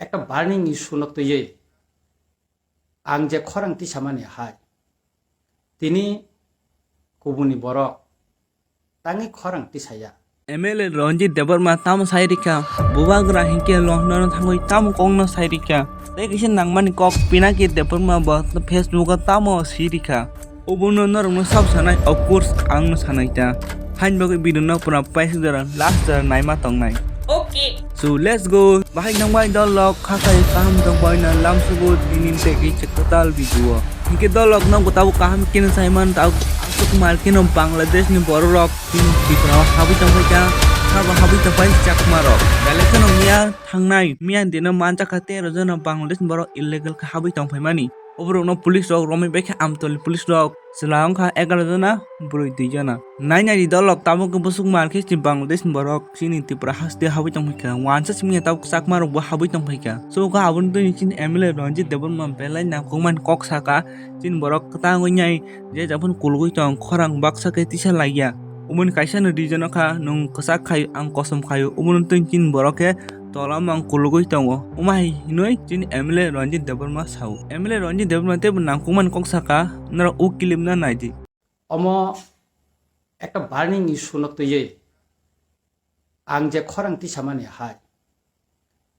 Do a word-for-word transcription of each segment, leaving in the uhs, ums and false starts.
Ekta burning issue no twiwi ang je khorang tisamani hai, tini kubuni borok tangwi khorang tisaya. M L A Ranjit Debbarma tamo sai rikha, bubagra hinkhe London thangwi tamo kokno sai rikha, tei kisa nangmani kok Pinaki Debbarma bo Facebook o tamo si rikha. Obono norokno sab sanai, of course, angno sanai ta. Hain bagwi video no pura paisuk jora, last jora naima tongnai. Okay. So, let's go. Bahai nang bai dol lok, khakai kaham tong bai na lam sugo tinin tegi chektal video. Hinkhe dol lok no gotabo kaham kino saiman ta, asuk mal kino Bangladesh ni borok rok tin Tripura o habwi tong bai ta, sabo habwi tong bai Chakma rok. Belai kheno miya thangnai, miya dino manjak kha tero jona Bangladesh ni borok illegal khe habwi tong phaimani. Oborokno police rok romwi bai kha Amtoli police rok. Chwla wngkha egaroh jona, bwrwi dui jona. Nai nai di dolok tabuk khe bwswk mal khe chini Bangladesh ni borok chini Tripura haste habwi tong phaikha. Wansa simi tabuk Chakma rok bo habwi tong phaikha. So kha aboni twi chini M L A Ranjit Debbarma belai nangkukmani kok saka chini borok kwtangwi nai je japhano kulugwi tong khorang baksa khe tisa laiya. Umoni kaisa no region o kha nwng kwchak khaio ang kosom khaio. Umoni twi chini borok khe tola mang kulugwi tongo. Omo hai hinwi chini M L A Ranjit Debbarma sao. M L A Ranjit Debbarma teibo nangkukmani kok saka, norok o clip no naidi. Omo ekta burning issue no twiwi ang je khorang tisamani hai,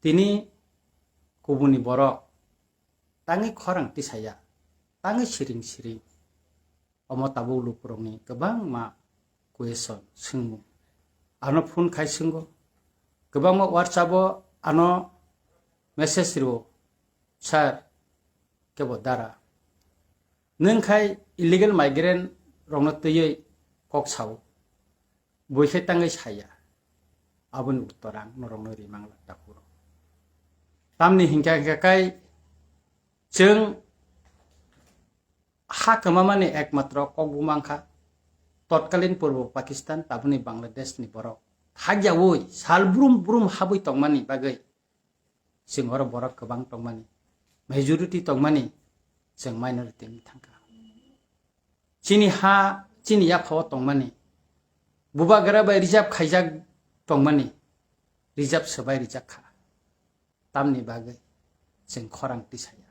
tini kubuni borok tangwi khorang tisaya, tangwi siring siring. Omo tabuk lukurokni kwbangma question, swngmung. Ano phone khai swngo, kwbangma WhatsApp o ano message rwo, "Sir, kebo dara. Nwng khai illegal migrant rokno twiwi kok sao, bui khe tangwi saya." Aboni uttor ang norokno rimang la, takhurok. Tamni hinkha hinkha khai chwng ha kwmamani ekmatro kokbuma wngkha totkalin Purbo Pakistan, tabukni Bangladesh ni borok. Hakyaui sal brum brum habwi tongmani bagwi chwng oro borok kwbang tongmani, majority tongmani, chwng minority wngwi thangkha. Chini ha, chini yaphao tongmani, bubagra bai reserve khaijak tongmani, reserve swbai rijak kha. Tamni bagwi chwng khorang tisaya.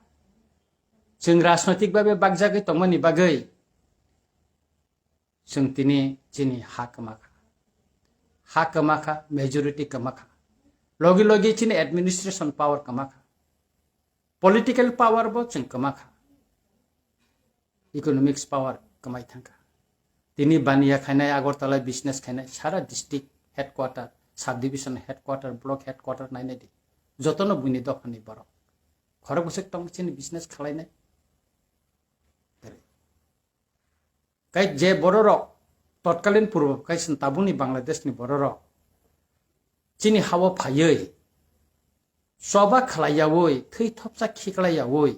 Chwng rajnoitik babe bakjagwi tongmani bagwi chwng tini chini ha kwma kha. Ha kwma kha, majority kwma kha. Logi logi chini administration power kwma kha. Political power bo chwng kwma kha. Economics power kwmai thangkha. Tini baniya khainai, Agartala business khainai, sara district headquarter, subdivision headquarter, block headquarter nainai di. Jotono buini dophani borok. Khorok bwswk tong chini business khwlainai. Kai je bororok totkalin purbo kaisa tabukni Bangladesh ni bororok chini hao phaiwi choba khlaiyaui, thwi thopsa khiklaiyaui,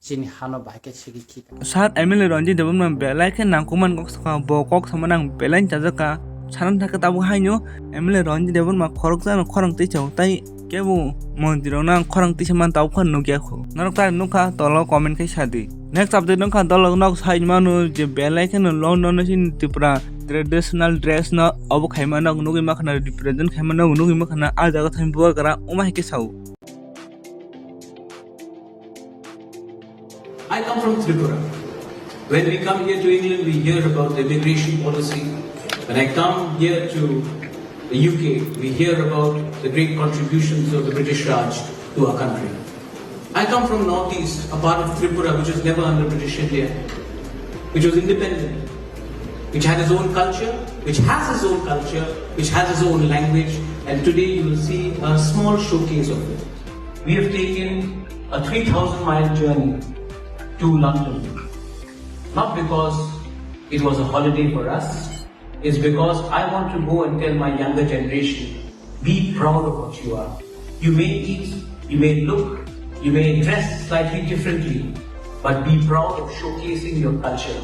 chini hano bahai khe sigi khika. Sir M L A Ranjit Debbarma belai khe nangkukmani kok sakha, bo kok samani ang belai chajakha. Sana thangkhe tabuk haino M L A Ranjit Debbarma khoroksa no khorang twi chao, tai kebo mondirokno ang khorang twi samani tabuk phano nukya kho. Norok tai nukha, tolo comment khe sadi. Next update wngkha dolok nok sai mano je belai kheno London no chini Tripura traditional dress no obo khaima nok nugwi makhana, represent khaima nok nugwi makhana, ah jaga thani bubagra wngma hai khe sao. I come from Tripura. When we come here to England, we hear about the immigration policy. When I come here to the U K, we hear about the great contributions of the British Raj to our country. I come from Northeast, a part of Tripura which was never under British India, which was independent, which had its own culture, which has its own culture, which has its own language, and today you will see a small showcase of it. We have taken a three thousand mile journey to London, not because it was a holiday for us, it's because I want to go and tell my younger generation, be proud of what you are. You may eat, you may look, you may dress slightly differently, but be proud of showcasing your culture.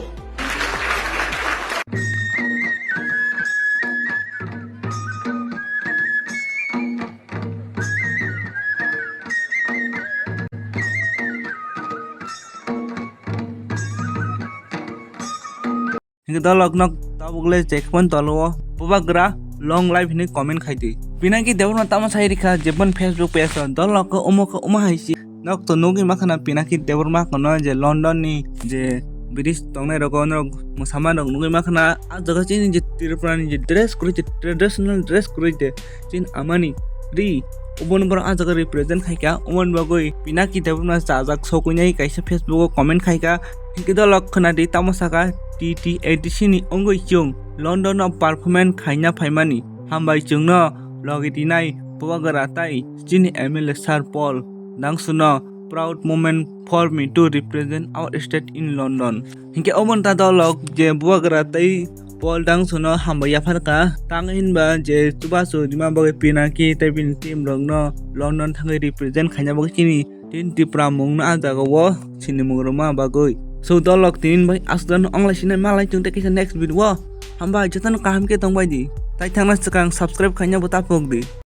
Hinkhe dolok nok tabuk le je khumani tolo o bubagra long life hinwi comment khai di. Pinaki Debbarma tamo sai rikha jebon Facebook page o, dol rok omo khe omo hai si. Nok to nugwi makhana Pinaki Debbarma kono je London ni je British tongnai rogo norok musaman rok nugwi makhana. Ah jaga chini je Tripura ni je dress kwrwi je traditional dress kwrwi je chin amani ri oboni borok ah jaga represent khaikha. Oboni bagwi Pinaki Debbarma chajak sokuinai kaisa Facebook o comment khaikha. Hinkhe dol rok khwnadi tamo saka T T A D C ni wngwi chwng London o performance khaina phaimani. Hambai chwngno logi dinai Bubagra tai chini M L A Sir Paul Dangsuno, proud moment for me to represent our state in London. Hinkhe omo ta dolok je Bubagra tai Paul Dangsuno hambai yapharkha, tang hinba je chubachu rima bagwi Pinaki tai bini team rokno London thangwi represent khaina bagwi chini tin Tripura mungno ah jaga o sini mung rwma bagwi. So dolok tinin bai aswk ongla sinai malai chwng tei kaisa next video o. Hambai jotono kaham khe tongbai di. Tai thangna swkang subscribe khaina bo ta phok di.